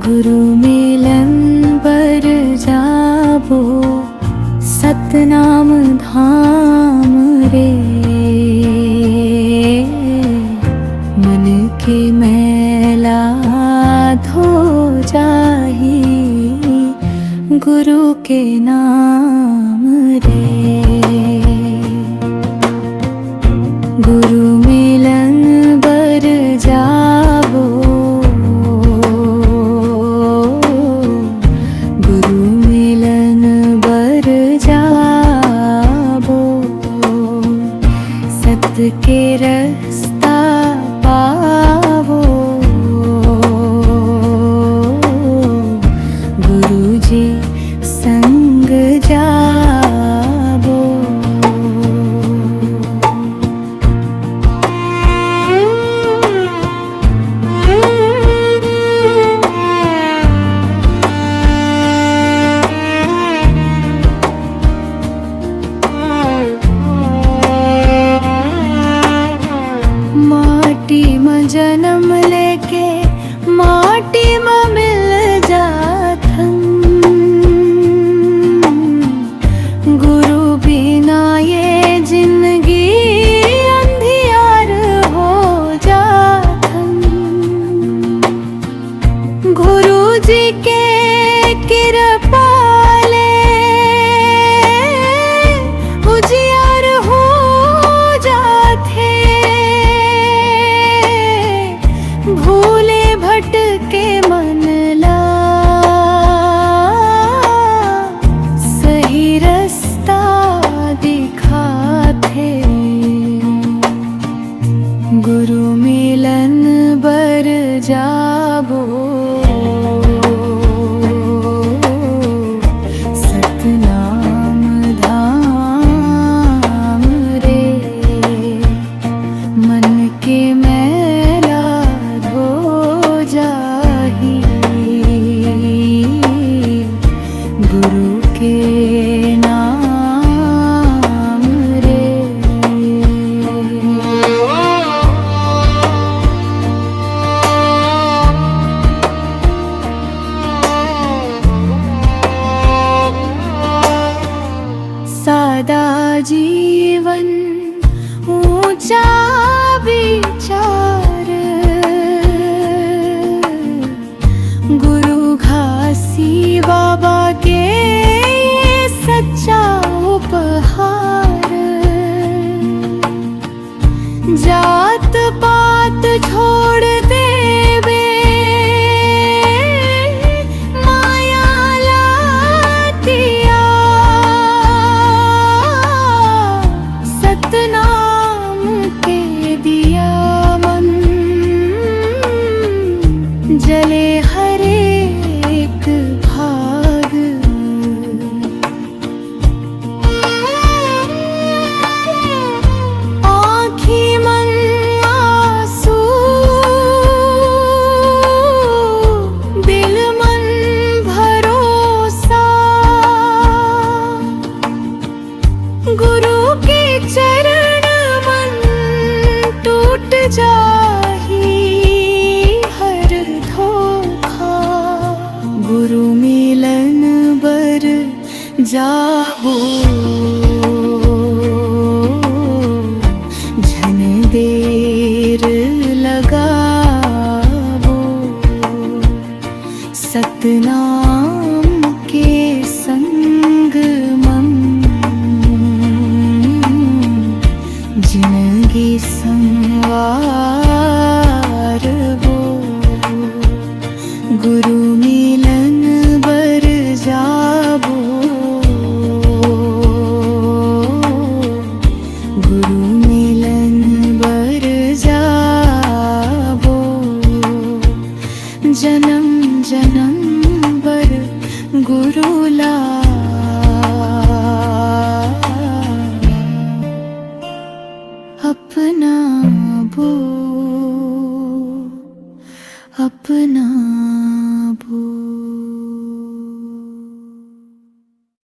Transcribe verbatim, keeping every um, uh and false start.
गुरु मिलन बर जाबो सतनाम धाम रे। मन के मैला धो जाही गुरु के नाम रे। गुरु मिलन बर जाबो, गुरु मिलन बर जाबो, सत के रस्ता पाबो, गुरुजी संग जाबो। माटी म जन्म लेके माटी म मिल जाथन। गुरु बिना ये जिंदगी अंधियार हो जाथन। गुरु जी के कृपा ले उजियार हो जाथे। भूले भटके मन ला सही रस्ता दिखाथे। गुरु मिलन बर जाबो, सतनाम धाम रे। मन के मैला धो जाही गुरु के नाम रे। सादा जीवन ऊंचा विचार, गुरु घासी बाबा के ये सच्चा उपहार। जात पात छोड़ देबे, माया ला तिया, सतनाम के दिया मन, जले हर एक भाग। आँखी मन आंसू, दिल मन भरोसा। गुरु के चरण मन टूट जाही हर धोखा। गुरु मिलन बर जाबो, झन देर लगाबो। सतनाम के संग मन, जिनगी संवारबो। गुरु मिलन बर जाबो, गुरु मिलन बर जाबो, जनम जनम बर गुरु ला अपनाबो, अपनाबो।